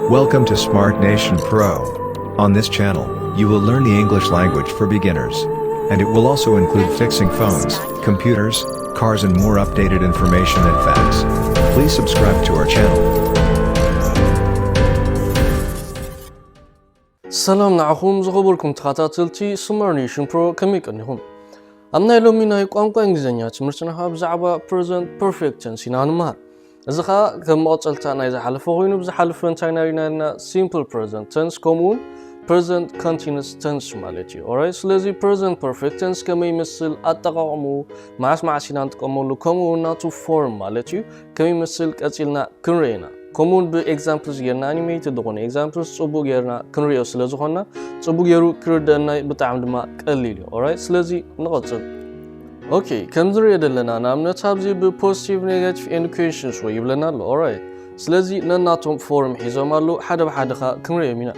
Welcome to Smart Nation Pro. On this channel, you will learn the English language for beginners. And it will also include fixing phones, computers, cars, and more updated information and facts. Please subscribe to our channel. ሰላም ንዓኹም ዝኸበርኩም ተኸታተልቲ ስማር ኔሽን ፕሮ፣ ከመይ ቀኒኹም? ኣብ ናይ ሎሚ ናይ ቋንቋ እንግሊዝኛ ትምህርትና ብዛዕባ ፕረዘንት ፐርፌክት ተንስ ኢና ንመሃር። እዚ ኸኣ ከም መቐጸልታ ናይ ዝሓለፈ ኮይኑ፣ ብዝሓለፈ እንታይ ኢና ርኢና? ሲምፕል ፕረዘንት ተንስ ከምኡ እውን ፕረዘንት ኮንቲኑስ ተንስ ማለት እዩ። ኦራይት፣ ስለዚ ፕረዘንት ፐርፌክት ተንስ ከመይ ይመስል፣ ኣጠቓቕምኡ፣ መዓስ መዓስ ኢና ንጥቀመሉ፣ ከምኡ እውን ናቱ ፎርም ማለት እዩ ከመይ ይመስል ቀጺልና ክንርኢ ኢና። ከምኡ እውን ብኤግዛምፕልስ ጌርና፣ ኣኒሜትድ ዝኾነ ኤግዛምፕልስ ጽቡቕ ጌርና ክንርእዮ ስለ ዝኾንና፣ ጽቡቕ ገይሩ ክርደአና ብጣዕሚ ድማ ቀሊል እዩ። ኦራይት፣ ስለዚ ንቐጽል። ኦኬ፣ ከም ዝርእዮ ዘለና ንኣብነት ኣብዚ ብፖዚቲቭ፣ ኔጋቲቭ ኤንድ ኩዌሽንስ ወይ ይብለና ኣሎ። ኦራይት፣ ስለዚ ነናቶም ፎርም ሒዞም ኣለዉ፣ ሓደ ብሓደ ኸኣ ክንርእዮም ኢና።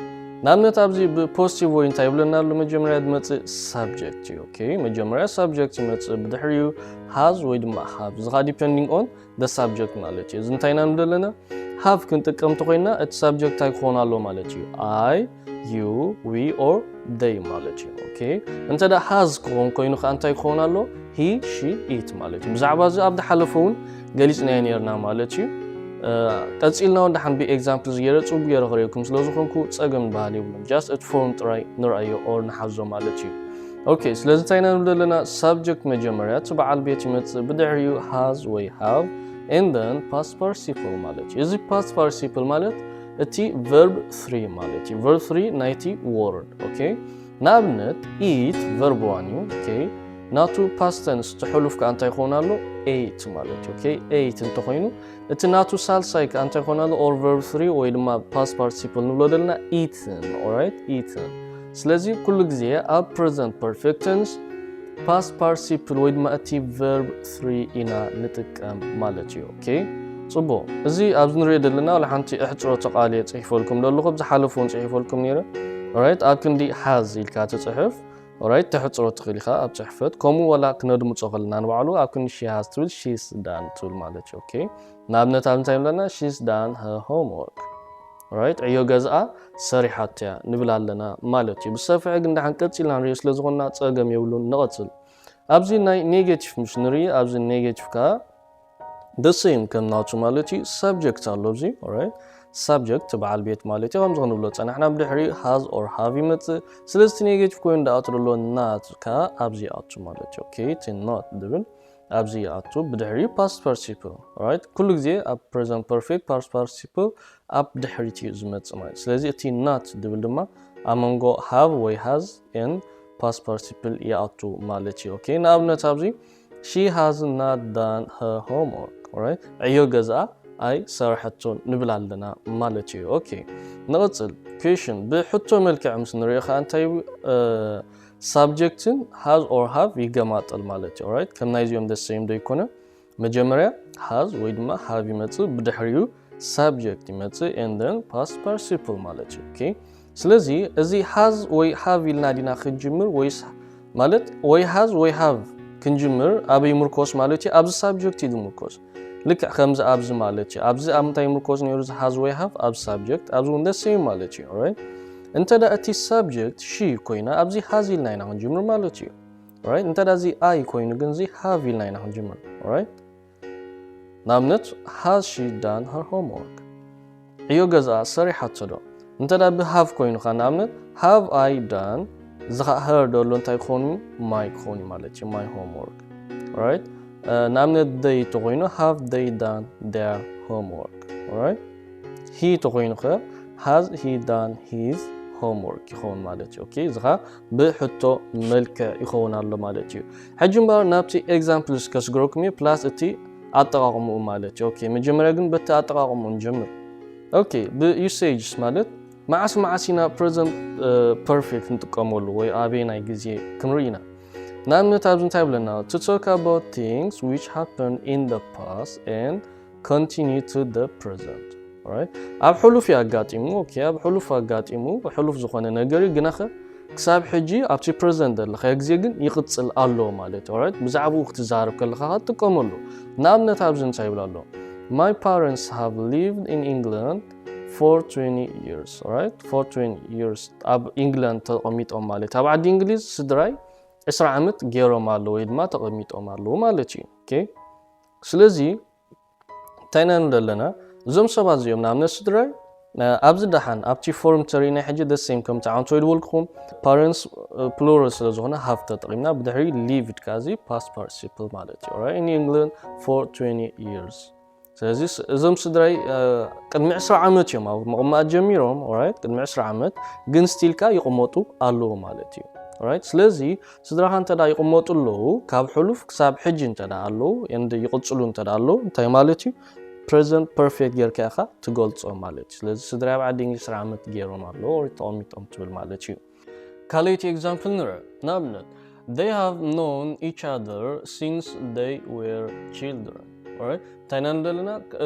ንኣብነት ኣብዚ ብፖዚቲቭ ወይ እንታይ ይብለና ኣሎ? መጀመርያ ዝመጽእ ሳብጀክት እዩ። ኦኬ፣ መጀመርያ ሳብጀክት ይመጽእ፣ ብድሕሪኡ ሃዝ ወይ ድማ ሃቭ። እዚ ኸኣ ዲፐንዲንግ ኦን ደ ሳብጀክት ማለት እዩ። እዚ እንታይ ኢና ንብል ኣለና? ሃቭ ክንጥቀም እንተኾይና እቲ ሳብጀክት እንታይ ክኸውን ኣለዎ ማለት እዩ? ኣይ፣ ዩ፣ ዊ ኦር ደይ ማለት እዩ። ኦኬ፣ እንተ ደኣ ሃዝ ክኸውን ኮይኑ ከኣ እንታይ ክኸውን ኣለዎ? ሂ፣ ሺ፣ ኢት ማለት እዩ። ብዛዕባ እዚ ኣብ ዝሓለፈ እውን ገሊጽናዮ ነርና ማለት እዩ። እ፣ ቀጺልና እውን ደሓን ብኤግዛምፕል ዝገይረ ጽቡቕ ገይረ ክርእየኩም ስለ ዝኾንኩ ጸገም ዝበሃል የብሉን። ጃስት እቲ ፎርም ጥራይ ንርኣዮ ኦር ንሓዞ ማለት እዩ። ኦኬ፣ ስለዚ እንታይ ኢና ንብል ዘለና? ሳብጀክት መጀመርያ እቲ በዓል ቤት ይመጽእ፣ ብድሕሪኡ ሃዝ ወይ ሃቭ and then ፓስት ፓርቲሲፕል ማለት እዩ። እዚ ፓስት ፓርቲሲፕል ማለት እቲ ቨርብ ትሪ ማለት እዩ። ቨርብ ትሪ ናይቲ ወርድ። ኦኬ፣ ንኣብነት ኢት ቨርብ ዋን እዩ። ኦኬ፣ ናቱ ፓስት ተንስ እቲ ሕሉፍ ከኣ እንታይ ይኸውን ኣሎ? ኤይት ማለት እዩ። ኦኬ፣ ኤይት እንተኾይኑ እቲ ናቱ ሳልሳይ ከኣ እንታይ ይኸውን ኣሎ? ኦር ቨርብ ትሪ ወይ ድማ ፓስት ፓርቲሲፕል ንብሎ ዘለና ኢትን። ኦራይት፣ ኢትን። ስለዚ ኩሉ ግዜ ኣብ ፕረዘንት ፐርፌክት ተንስ ፓስት ፓርቲሲፕል ወይ ድማ እቲ ቨርብ ትሪ ኢና ንጥቀም ማለት እዩ። ኦኬ፣ ጽቡቕ። እዚ ኣብዚ ንሪኦ ዘለና ዋላ ሓንቲ እሕጽሮተ ቃል እየ ጽሒፈልኩም ዘለኹ፣ ኣብ ዝሓለፉ እውን ጽሒፈልኩም ነይረ። ኦራይት፣ ኣብ ክንዲ ሃዝ ኢልካ ትጽሕፍ። ኦራይት፣ ተሕጽሮ ትኽእል ኢኻ ኣብ ጽሕፈት። ከምኡ ዋላ ክነድምጾ ከለና ንባዕሉ ኣብ ክንዲ ሺ ሃዝ ትብል ሺስ ዳን ትብል ማለት እዩ። ኦኬ፣ ንኣብነት ኣብ እንታይ ኣለና? ሺስ ዳን ሀር ሆምወርክ። ኦራይት፣ ዕዮ ገዝኣ ሰሪሓቶ እያ ንብል ኣለና ማለት እዩ። ብሰፍሒ ግን ደሓን ቀጺልና ንሪኦ ስለ ዝኾንና ጸገም የብሉን። ንቐጽል። ኣብዚ ናይ ኔጌቲቭ ምስ ንርኢ፣ ኣብዚ ኔጌቲቭ ከኣ the same ከም ናቱ ማለት እዩ። ሳብጀክት ኣሎ ኣብዚ። ኦራይት፣ ሳብጀክት በዓል ቤት ማለት እዩ። ከምዚ ክንብሎ ጸናሕና፣ ብድሕሪ ሃዝ ኦር ሃቭ ይመጽእ። ስለዚ እቲ ኔጌቲቭ ኮይኑ ደኣ ትደሎ ናት ከኣ ኣብዚ ይኣቱ ማለት እዩ። ኦኬ፣ እቲ ናት ዝብል ኣብዚ ይኣቱ፣ ብድሕሪኡ ፓስት ፓርቲሲፕል። ኦራይት፣ ኩሉ ግዜ ኣብ ፕረዘንት ፐርፌክት ፓስት ፓርቲሲፕል ኣብ ድሕሪት እዩ ዝመጽእ ማለት እዩ። ስለዚ እቲ ናት ዝብል ድማ ኣብ መንጎ ሃቭ ወይ ሃዝ ኤን ፓስት ፓርቲሲፕል ይኣቱ ማለት እዩ። ኦኬ፣ ንኣብነት ኣብዚ ሺ ሃዝ ናት ዳን ሀር ሆምወርክ። ኦራይት፣ ዕዮ ገዝኣ ኣይሰራሐቶን ንብል ኣለና ማለት እዩ። ኦኬ፣ ንቕጽል። ኩዌሽን፣ ብሕቶ መልክዕ ምስ ንሪኦ ከኣ እንታይ፣ እ፣ ሳብጀክትን ሃዝ ኦር ሃቭ ይገማጠል ማለት እዩ። ኦራይት፣ ከም ናይዚኦም the same ዶ ይኮነ? መጀመርያ ሃዝ ወይ ድማ ሃቭ ይመጽእ፣ ብድሕሪኡ ሳብጀክት ይመጽእ and then ፓስት ፓርቲሲፕል ማለት እዩ። ኦኬ፣ ስለዚ እዚ ሃዝ ወይ ሃቭ ኢልና ዲና ክንጅምር ወይስ ማለት ወይ ሃዝ ወይ ሃቭ ክንጅምር ኣበይ ይምርኮስ ማለት እዩ? ኣብዚ ሳብጀክት እዩ ዝምርኮስ። ልክዕ ከምዚ ኣብዚ ማለት እዩ። ኣብዚ ኣብ ምንታይ ይምርኮስ ነይሩ? እዚ ሃዝ ወይ ሃቭ ኣብ ሳብጀክት፣ ኣብዚ እውን the same ማለት እዩ። ኦራይት፣ እንተ ደኣ እቲ ሳብጀክት ሺ ኮይና ኣብዚ ሃዝ ኢልና ኢና ክንጅምር ማለት እዩ። ኦራይት፣ እንተ ደኣ እዚ ኣይ ኮይኑ ግን እዚ ሃቭ ኢልና ኢና ክንጅምር። ኦራይት፣ ንኣብነት ሃዝ ሺ ዳን ሀር ሆምወርክ? ዕዮ ገዝኣ ሰሪሓቶ ዶ? እንተ ደኣ ብሃቭ ኮይኑ ከኣ ንኣብነት ሃቭ ኣይ ዳን፣ እዚ ኸኣ ሀር ደሎ እንታይ ክኸውን እዩ? ማይ ክኸውን እዩ ማለት እዩ። ማይ ሆምወርክ። ኦራይት፣ እ፣ ንኣብነት ደይ ተኾይኑ ሃቭ ደይ ዳን ዴር ሆምወርክ። ኦራይት፣ ሂ ተኾይኑ ከ ሃዝ ሂ ዳን ሂዝ ሆምወርክ ይኸውን ማለት እዩ። ኦኬ፣ እዚ ኸኣ ብሕቶ መልክዕ ይኸውን ኣሎ ማለት እዩ። ሕጂ እምበኣር ናብቲ ኤግዛምፕልስ ከስግረኩም እየ፣ ፕላስ እቲ ኣጠቓቕምኡ ማለት እዩ። ኦኬ፣ መጀመርያ ግን በቲ ኣጠቓቕምኡ ንጀምር። ኦኬ፣ ብዩሴጅስ ማለት መዓስ መዓስ ኢና ፕረዘንት ፐርፌክት ንጥቀመሉ ወይ ኣበየናይ ግዜ ክንርኢ ኢና? ንኣብነት ኣብዚ እንታይ ይብለና? To talk about things which happened in the past and continue to the present. ኦራይት፣ ኣብ ሕሉፍ እዩ ኣጋጢሙ። ኦኬ፣ ኣብ ሕሉፍ ኣጋጢሙ፣ ሕሉፍ ዝኾነ ነገር እዩ። ግናኸ ክሳብ ሕጂ ኣብቲ ፕረዘንት ዘለኻዮ ግዜ ግን ይቕጽል ኣሎ ማለት እዩ። ኦራይት፣ ብዛዕባኡ ክትዛረብ ከለኻ ኸኣ ትጥቀመሉ። ንኣብነት ኣብዚ እንታይ ይብል ኣሎ? My parents have lived in England for twenty years, right? For twenty years ኣብ ኢንግላንድ ተቐሚጦም ማለት ኣብ ዓዲ እንግሊዝ ስድራይ ዕስራ ዓመት ገይሮም ኣለዉ ወይ ድማ ተቐሚጦም ኣለዉ ማለት እዩ። Okay? ስለዚ እንታይ ኢና ንብል ኣለና? እዞም ሰባት እዚኦም ንኣብነት ስድራይ ኣብዚ ደሓን ኣብቲ ፎርም ተሪእና ሕጂ the same ከምቲ ዓንቶ ይድበልኩኹም parents plural ስለ ዝኾነ have ተጠቒምና ብድሕሪ lived ከዚ past participle ማለት እዩ። Right? In England for twenty years ስለዚ እዞም ስድራይ ቅድሚ ዕስራ ዓመት እዮም ኣብ ምቕማጥ ጀሚሮም። Right? ቅድሚ ዕስራ ዓመት ግን still ከኣ ይቕመጡ ኣለዉ ማለት እዩ። Right? ስለዚ ስድራኻ እንተ ይቕመጡ ኣለዉ ካብ ሕሉፍ ክሳብ ሕጂ እንተ ኣለዉ and ይቕጽሉ እንተ ኣለዉ እንታይ ማለት እዩ? Present perfect ጌርካ ኢኻ ትገልጾ ማለት እዩ። ስለዚ ስድራይ ኣብ ዓዲ እንግሊዝ ዕስራ ዓመት ገይሮም ኣለዉ ወይ ተቐሚጦም ትብል ማለት እዩ። ካልኣይቲ example ንርእ። ንኣብነት they have known each other since they were children. Right? እንታይ ኢና ንደለና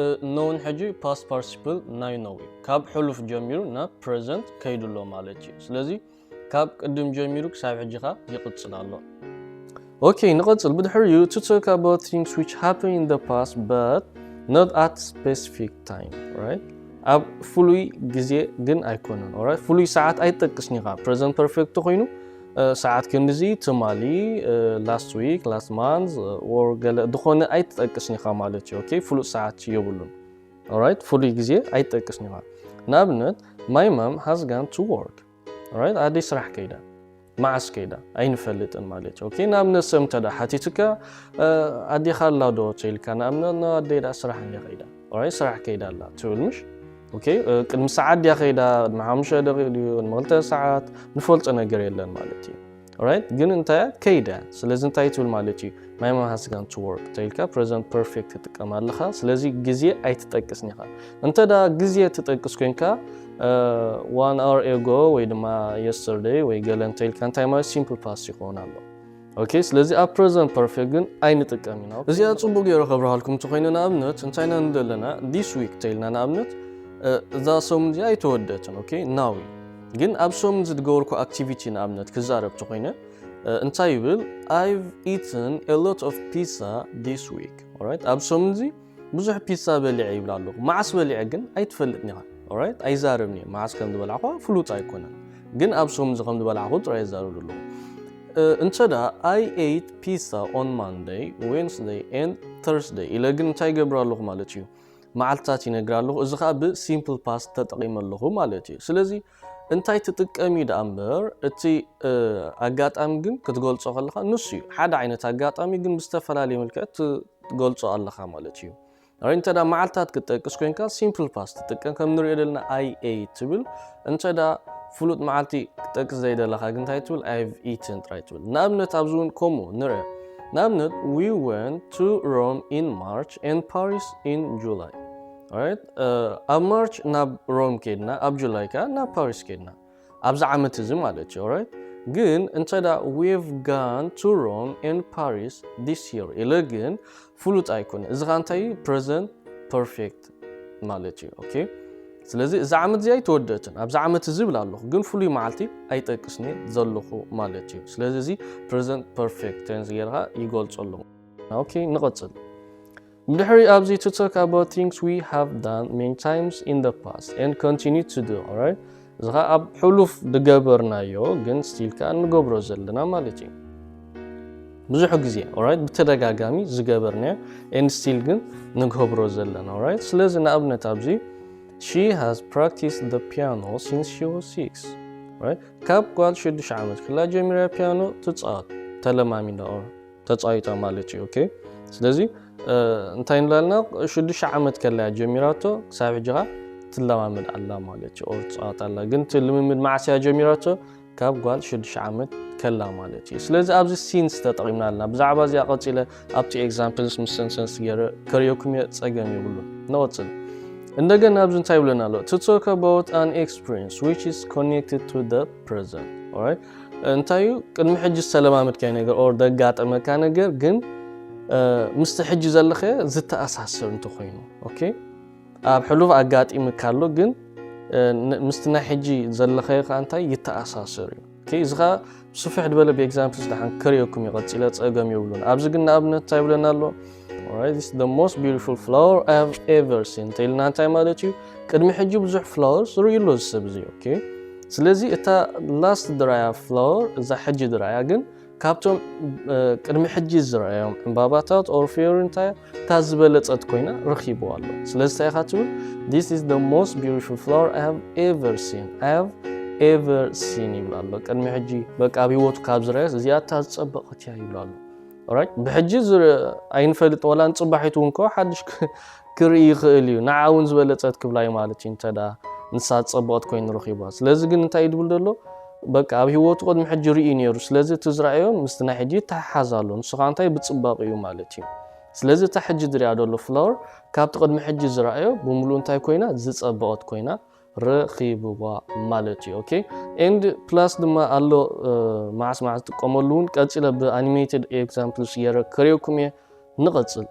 known ሕጂ past participle ናይ know እዩ። ካብ ሕሉፍ ጀሚሩ ናብ present ከይዱ ኣሎ ማለት እዩ። ስለዚ ካብ ቅድም ጀሚሩ ክሳብ ሕጂ ከኣ ይቕጽል ኣሎ። Okay ንቐጽል። ብድሕሪኡ to talk about things which happen in the past but not at specific time. Right? ኣብ ፍሉይ ግዜ ግን ኣይኮነን። Alright? ፍሉይ ሰዓት ኣይትጠቅስን ኢኻ። Present perfect ተኾይኑ ሰዓት ክንድዚ ትማሊ last week last month or ገለ ዝኾነ ኣይትጠቅስን ኢኻ ማለት እዩ። Okay? ፍሉጥ ሰዓት የብሉን። Alright? ፍሉይ ግዜ ኣይትጠቅስን ኢኻ። ንኣብነት my mom has gone to work. Right? ኣደይ ስራሕ ከይዳ። መዓስ ከይዳ? ኣይንፈልጥን ማለት እዩ። Okay? ንኣብነት ሰብ እንተ ሓቲቱካ ኣዴኻ ኣላ ዶ ተይልካ ንኣብነት ኣደይ ዳ ስራሕ እንደ ከይዳ። Alright? ስራሕ ከይዳ ኣላ ትብል ምሽ? Okay? ቅድሚ ሰዓት ድያ ከይዳ? ቅድሚ ሓሙሽተ ደቂቕ ድዩ? ቅድሚ ክልተ ሰዓት? ንፈልጦ ነገር የለን ማለት እዩ። Right? ግን እንታይ ከይዳ? ስለዚ እንታይ ትብል ማለት እዩ? My mom has gone to work ተይልካ present perfect ትጥቀም ኣለኻ። ስለዚ ግዜ ኣይትጠቅስን ኢኻ። እንተ ግዜ ትጠቅስ ኮይንካ one hour ago ወይ ድማ yesterday ወይ ገለ እንተ ኢልካ እንታይ ማለት simple past ይኸውን ኣሎ። Okay? ስለዚ ኣብ present perfect ግን ኣይንጥቀም ኢና። እዚኣ ጽቡቅ ገይረ ከብርሃልኩም እንተኮይነ ንኣብነት እንታይ ኢና ንደለና this week ተይልና ንኣብነት እዛ ሰሙን እዚኣ ኣይተወደትን። Okay? Now ግን ኣብ ሰሙን ዝትገበርኩ activity ንኣብነት ክዛረብ ተኮይነ እንታይ ይብል? I've eaten a lot of pizza this week. Alright? ኣብ ሰሙን እዚ ብዙሕ ፒዛ በሊዐ ይብል ኣለኹ። መዓስ በሊዐ ግን ኣይትፈልጥን ኢኻ። Alright? ኣይዛረብን እየ። መዓስ ከም ዝበላዕኳ ፍሉጥ ኣይኮነን። ግን ኣብ ሰሙን እዚ ከም ዝበላዕኩ ጥራይ ይዛረብ ኣለኹ። እንተ I ate pizza on Monday, Wednesday and Thursday ኢለ ግን እንታይ ይገብር ኣለኹ ማለት እዩ? መዓልትታት ይነግር ኣለኹ። እዚ ከዓ ብ simple past ተጠቒመ ኣለኹ ማለት እዩ። ስለዚ እንታይ ትጥቀም እዩ ደኣ እምበር እቲ ኣጋጣሚ ግን ክትገልጾ ከለኻ ንሱ እዩ ሓደ ዓይነት ኣጋጣሚ ግን ብዝተፈላለየ መልክዕ ትገልጾ ኣለኻ ማለት እዩ። እንተ መዓልታት ክትጠቅስ ኮይንካ simple past ትጥቀም ከም ንሪኦ ዘለና I ate ትብል። እንተ ፍሉጥ መዓልቲ ክትጠቅስ ዘይደለኻ ግን እንታይ ትብል? I've eaten ጥራይ ትብል። ንኣብነት ኣብዚ እውን ከምኡ ንርአ። ንኣብነት we went to Rome in March and Paris in July. Alright? ኣብ ማርች ናብ ሮም ከድና ኣብ ጁላይ ከኣ ናብ ፓሪስ ከድና ኣብዚ ዓመት እዚ ማለት እዩ። Alright? ግን እንተ we've gone to Rome and Paris this year ኢለ ግን ፍሉጥ ኣይኮነ። እዚ ኸዓ እንታይ እዩ? Present perfect ማለት እዩ። Okay? ስለዚ እዛ ዓመት እዚኣ ኣይተወደእትን። ኣብዚ ዓመት እዚ ይብል ኣለኹ ግን ፍሉይ መዓልቲ ኣይጠቅስን ዘለኹ ማለት እዩ። ስለዚ እዚ present perfect tense ጌርካ ይገልጾ ኣለኹ። Okay? ንቐጽል። ብድሕሪ ኣብዚ to talk about things we have done many times in the past and continue to do. Alright? እዚ ኸዓ ኣብ ሕሉፍ ዝገበርናዮ ግን still ከኣ ንገብሮ ዘለና ማለት እዩ። ብዙሕ ግዜ alright ብተደጋጋሚ ዝገበርናዮ and still ግን ንገብሮ ዘለና። Alright? ስለዚ ንኣብነት ኣብዚ she has practiced the piano since she was six. Right? ካብ ጓል ሽዱሽተ ዓመት ክላ ጀሚራ ፒያኖ ትጻወት ተለማሚዳ ተጻዊታ ማለት እዩ። Okay? ስለዚ እንታይ ንላልና ሽዱሽተ ዓመት ከላ ጀሚራቶ ክሳብ ሕጂ ኸዓ ትለማመድ ኣላ ማለት እዩ። ኦር ትጻወት ኣላ። ግን እቲ ልምምድ መዓስ እያ ጀሚራቶ? ካብ ጓል ሽዱሽተ ዓመት ከላ ማለት እዩ። ስለዚ ኣብዚ since ተጠቒምና ኣለና። ብዛዕባ እዚኣ ቀጺለ ኣብቲ examples ምስ sentence ገይረ ከርእየኩም እየ፣ ጸገም የብሉን። ንቐጽል። እንደገና ኣብዚ እንታይ ይብለና ኣሎ? To talk about an experience which is connected to the present. Alright? እንታይ እዩ? ቅድሚ ሕጂ ዝተለማመድካዮ ነገር or ዘጋጠመካ ነገር ግን ምስቲ ሕጂ ዘለኸ ዝተኣሳሰር እንተኾይኑ። Okay? ኣብ ሕሉፍ ኣጋጢምካ ኣሎ ግን ምስቲ ናይ ሕጂ ዘለኸ ከኣ እንታይ ይተኣሳሰር እዩ። Okay? እዚ ኸዓ ብስፍሕ ዝበለ ብኤግዛምፕልስ ደሓን ከርእየኩም እዩ ቀፂለ፣ ፀገም የብሉን። ኣብዚ ግን ንኣብነት እንታይ ይብለና ኣሎ? Alright, this is the most beautiful flower I have ever seen እንተኢልና እንታይ ማለት እዩ? ቅድሚ ሕጂ ብዙሕ ፍላወርስ ርእዩ ኣሎ እዚ ሰብ እዚ። Okay? ስለዚ እታ ላስት ዝረኣያ ፍላወር፣ እዛ ሕጂ ዝረኣያ ግን ካብቶም ቅድሚ ሕጂ ዝረኣዮም ዕምባባታት ኦር ፍዮሪ እንታይ እታ ዝበለፀት ኮይና ረኺብዋ ኣሎ። ስለዚ እንታይ ኢኻ ትብል? This is the most beautiful flower I have ever seen, I have ever seen ይብል ኣሎ። ቅድሚ ሕጂ በቃ ኣብ ህይወቱ ካብ ዝረኣዮስ እዚኣ እታ ዝፀበቐት እያ ይብል ኣሎ። Alright? ብሕጂ ኣይንፈልጥ፣ ዋላ ንፅባሒቱ እውን ከ ሓድሽ ክርኢ ይኽእል እዩ። ንዓ እውን ዝበለፀት ክብላ እዩ ማለት እዩ፣ እንተ ንሳ ዝፀበቐት ኮይኑ ረኺብዋ። ስለዚ ግን እንታይ እዩ ዝብል ዘሎ? በቃ ኣብ ህይወቱ ቅድሚ ሕጂ ርእዩ ነይሩ። ስለዚ እቲ ዝረኣዮ ምስቲ ናይ ሕጂ ይተሓሓዝ ኣሎ። ንሱ ኸዓ እንታይ ብፅባቕ እዩ ማለት እዩ። ስለዚ እታ ሕጂ ዝሪኣ ዘሎ ፍላወር ካብቲ ቅድሚ ሕጂ ዝረኣዮ ብምሉእ እንታይ ኮይና? ዝፀበቐት ኮይና ረኺብዋ ማለት እዩ። Okay? And plus ድማ ኣሎ፣ መዓስ መዓስ ዝጥቀመሉ እውን ቀፂለ ብኣኒሜትድ ኤግዛምፕልስ ገይረ ከርእየኩም እየ። ንቐፅል።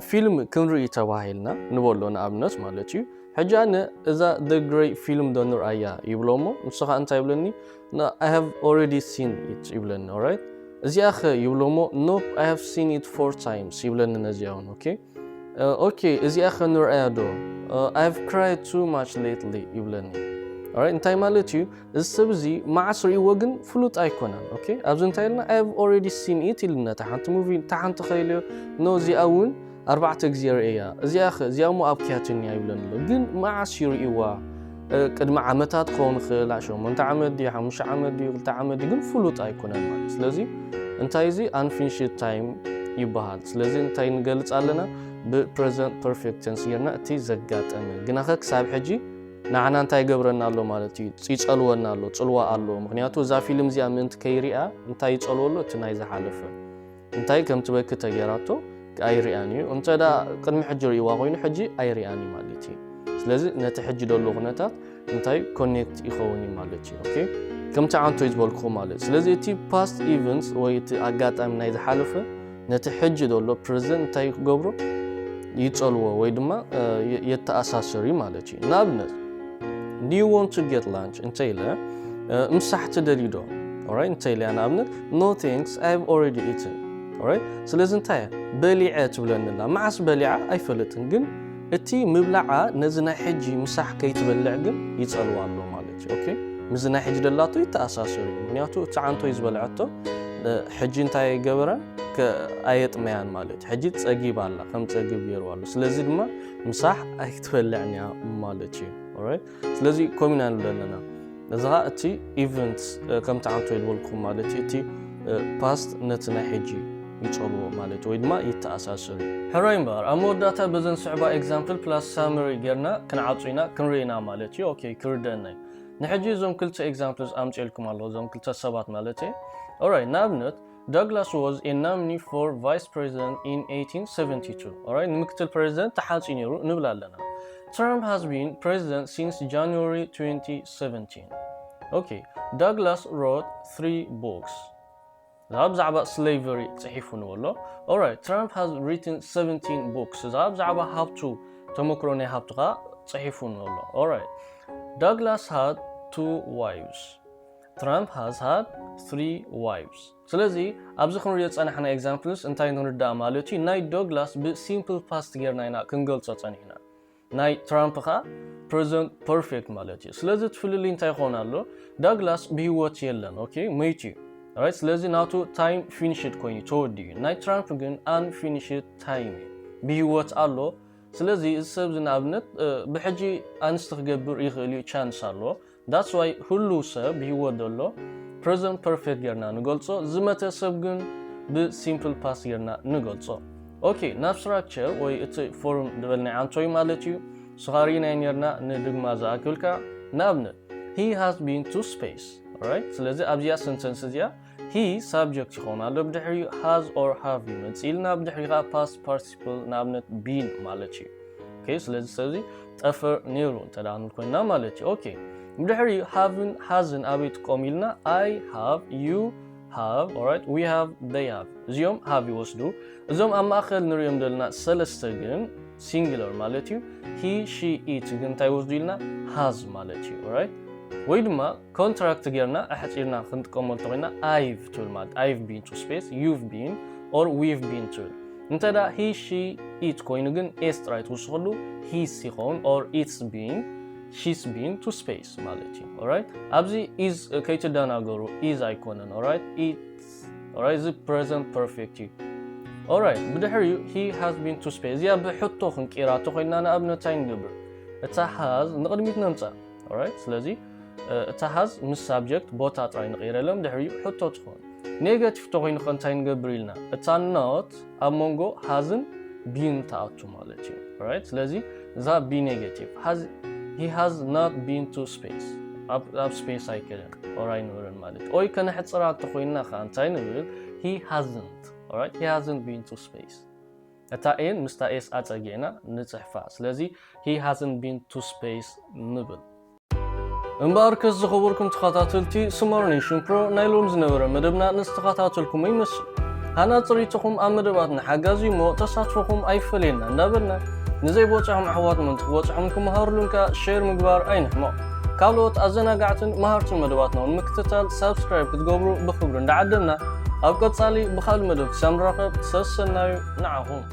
ፊልም ክንርኢ ተባሂልና ንበሎ ንኣብነት ማለት እዩ። ሕጂ ኣነ እዛ The Grey ፊልም ዶ ንርኣያ ይብሎ እሞ ንሱ ኸዓ እንታይ ይብለኒ? I have already seen it ይብለኒ። Alright? እዚኣ ኸ ይብሎ እሞ Nope, I have seen it four times ይብለኒ ነዚኣ እውን። Okay? Okay, እዚኣ ኸ ንርኣያ ዶ? I've cried too much lately ይብለኒ። Alright? እንታይ ማለት እዩ? እዚ ሰብ እዚ መዓስ ርእይዎ ግን ፍሉጥ ኣይኮነን። Okay? ኣብዚ እንታይ ኢልና? I've already seen it ኢልና እታ ሓንቲ ሙቪ፣ እታ ሓንቲ ከ ኢለዮ? No, እዚኣ እውን ኣርባዕተ ግዜ ርእየያ። እዚኣ ኸ? እዚኣ እሞ ኣብክያትኒ እያ ይብለኒ ኣሎ። ግን መዓስ እዩ ርእይዋ? ቅድሚ ዓመታት ክኸውን ይኽእል፣ ሸሞንተ ዓመት ድዩ፣ ሓሙሽተ ዓመት ድዩ፣ ክልተ ዓመት ድዩ፣ ግን ፍሉጥ ኣይኮነን ማለት። ስለዚ እንታይ እዚ? Unfinished time ይበሃል። ስለዚ እንታይ ንገልፅ ኣለና? ብ present perfect tense ጌርና እቲ ዘጋጠመ ግናኸ ክሳብ ሕጂ ንዓና እንታይ ይገብረና ኣሎ ማለት እዩ? ይጸልወና ኣሎ፣ ጽልዋ ኣሎ። ምኽንያቱ እዛ ፊልም እዚኣ ምእንቲ ከይሪኣ እንታይ ይጸልዎ ኣሎ? እቲ ናይ ዝሓለፈ እንታይ ከም ትበኪ ተገይራቶ ኣይሪኣን እዩ። እንተ ደኣ ቅድሚ ሕጂ ርእይዋ ኮይኑ ሕጂ ኣይሪኣን እዩ ማለት እዩ። ስለዚ ነቲ ሕጂ ዘሎ ኩነታት እንታይ ኮኔክት ይኸውን እዩ ማለት እዩ። Okay? ከምቲ ዓንቶይ ዝበልኩኹም ማለት። ስለዚ እቲ past events ወይ እቲ ኣጋጣሚ ናይ ዝሓለፈ ነቲ ሕጂ ዘሎ ፕረዘንት እንታይ ክገብሮ? ይጸልዎ ወይ ድማ የተኣሳስር እዩ ማለት እዩ። ንኣብነት do you want to get lunch እንተ ኢለ ምሳሕ ትደልዩ ዶ? Alright? እንተ ኢለያ ንኣብነት no thanks, I've already eaten. Alright? ስለዚ እንታይ እያ? በሊዐ ትብለኒ ኣላ። መዓስ በሊዓ ኣይፈልጥን፣ ግን እቲ ምብላዓ ነዚ ናይ ሕጂ ምሳሕ ከይትበልዕ ግን ይጸልዋ ኣሎ ማለት እዩ። Okay? ምስዚ ናይ ሕጂ ደላቶ ይተኣሳሰር እዩ። ምኽንያቱ እቲ ዓንቶይ ዝበልዐቶ ሕጂ እንታይ ኣይገበረን? ኣየጥመያን ማለት እዩ። ሕጂ ጸጊባ ኣላ፣ ከም ጸግብ ገይርዋ ኣሎ። ስለዚ ድማ ምሳሕ ኣይትበልዕን እያ ማለት እዩ። Alright? ስለዚ ከምኡ ኢና ንብል ኣለና። እዚ ኸኣ እቲ ኢቨንት ከምቲ ዓንቶይ ዝበልኩም ማለት እዩ። እቲ ፓስት ነቲ ናይ ሕጂ ይጸልዎ ማለት ወይ ድማ ይተኣሳሰር እዩ። ሕራይ እምበኣር ኣብ መወዳእታ በዘን ስዕባ ኤግዛምፕል ፕላስ ሳመሪ ጌርና ክንዓጹ ኢና፣ ክንርኢ ኢና ማለት እዩ። ኦኬ፣ ክርደአና እዩ። ንሕጂ እዞም ክልተ ኤግዛምፕልስ ኣምጽኤልኩም ኣለኹ፣ እዞም ክልተ ሰባት ማለት እዩ። ኦራይት፣ ንኣብነት Douglas was a nominee for vice president in eighteen seventy-two. Alright? ንምክትል ፕሬዚደንት ተሓጺኡ ነይሩ ንብል ኣለና። Trump has been president since January twenty seventeen. Okay. Douglas wrote three books. እዛ ብዛዕባ ስሌቨሪ ጽሒፉ ንበሎ። Alright. Trump has written seventeen books. እዛ ብዛዕባ ሃብቱ፣ ተመክሮ ናይ ሃብቱ ኸኣ ጽሒፉ ንበሎ። Alright. Douglas had two wives. Trump has had three wives. ስለዚ ኣብዚ ክንሪኦ ጸናሕና ኤግዛምፕልስ እንታይ ንርዳእ ማለት እዩ? ናይ ዶግላስ ብሲምፕል ፓስት ጌርና ኢና ክንገልጾ ጸኒሕና። ናይ ትራምፕ ኸኣ ፕረዘንት ፐርፌክት ማለት እዩ። ስለዚ እቲ ፍልልይ እንታይ ይኸውን ኣሎ? ዳግላስ ብህይወት የለን፣ ኦኬ፣ መይቱ እዩ። ራይት? ስለዚ ናቱ ታይም ፊኒሽድ ኮይኑ ተወዲኡ እዩ። ናይ ትራምፕ ግን ኣንፊኒሽድ ታይም እዩ። ብህይወት ኣሎ። ስለዚ እዚ ሰብ እዚ ንኣብነት ብሕጂ ኣንስቲ ክገብር ይኽእል እዩ፣ ቻንስ ኣሎ። That's why ሁሉ ሰብ ብህይወት ዘሎ ፕረዘንት ፐርፌክት ጌርና ንገልጾ፣ ዝመተ ሰብ ግን ብሲምፕል ፓስት ጌርና ንገልጾ። ኦኬ፣ ናብ ስትራክቸር ወይ እቲ ፎርም ዝበልናዮ ኣንቶይ ማለት እዩ። ስኻ ርኢናዮ ኔርና፣ ንድግማ ዝኣክል ከኣ ንኣብነት he has been to space, right? ስለዚ ኣብዚኣ ሰንተንስ እዚኣ he ሳብጀክት ይኸውን ኣሎ፣ ብድሕሪኡ has or have ይመጽእ ኢልና፣ ብድሕሪኡ ከኣ ፓስት ፓርቲሲፕል ንኣብነት ቢን ማለት እዩ። ኦኬ፣ ስለዚ ሰብዚ ጠፈር ነይሩ እንተ ደኣ ንብል ኮይንና ማለት እዩ። ኦኬ፣ ብድሕሪኡ ሃቭን ሃዝን ኣበይ ትቆም ኢልና፣ I have, you have, alright, we have, they have። እዚኦም ሃቭ ይወስዱ። እዞም ኣብ ማእከል ንሪኦም ዘለና ሰለስተ ግን ሲንጉለር ማለት እዩ። He, she, it ግን እንታይ ይወስዱ ኢልና፣ ሃዝ ማለት እዩ። Alright? ወይ ድማ contract ጌርና ኣሕፂርና ክንጥቀመሉ ተኾይና I've ትብል ማለት I've been to space, you've been or we've been ትብል። እንተ ደኣ he, she, it ኮይኑ ግን s ጥራይ ትውስኸሉ his ይኸውን or it's been, she's been to space ማለት እዩ። Alright? ኣብዚ is ከይትደናገሩ፣ is ኣይኮነን። Alright? It's Alright? እዚ present perfect እዩ። Alright? ብድሕሪኡ he has been to space። እዚኣ ብሕቶ ክንቅይራ ተኾይና ንኣብነት እንታይ ንገብር? እታ has ንቕድሚት ነምጻ። Alright? ስለዚ እታ has ምስ subject ቦታ ጥራይ ንቕይረለን፣ ድሕሪኡ ሕቶ ትኾን። Negative ተኾይኑ ከ እንታይ ንገብር ኢልና? እታ not ኣብ መንጎ has ን been ትኣቱ ማለት እዩ። Alright? ስለዚ እዛ be negative has, he has not been to space፣ ኣብ space ኣይከደን or ኣይነበረን ማለት እዩ። ወይ ከነሕፅራ እንተኾይንና ከ እንታይ ንብል? He hasn't። Alright? He hasn't been to space። እታ n ምስታ s ኣፀጊዕና ንፅሕፋ። ስለዚ he hasn't been to space ንብል። እምበኣርከስ ዝኸበርኩም ተኸታተልቲ Smart Nation Pro፣ ናይ ሎም ዝነበረ መደብና ንዝተኸታተልኩሞ ይመስል። ሃና ፅሪትኹም ኣብ መደባትና ሓጋዚ እሞ ተሳትፎኹም ኣይፈለየና እንዳበልና፣ ንዘይበፅሖም ኣሕዋትና ክበፅሖም ክመሃርሉን ከዓ share ምግባር ኣይንሕመቕ። ካልኦት ኣዘናጋዕትን መሃርትን መደባትና እውን ምክትታል subscribe ክትገብሩ ብኽብሪ እንዳዓደምና፣ ኣብ ቀፃሊ ብኻልእ መደብ ክሳብ ንራኸብ ሰሰናዩ ንዓኹም።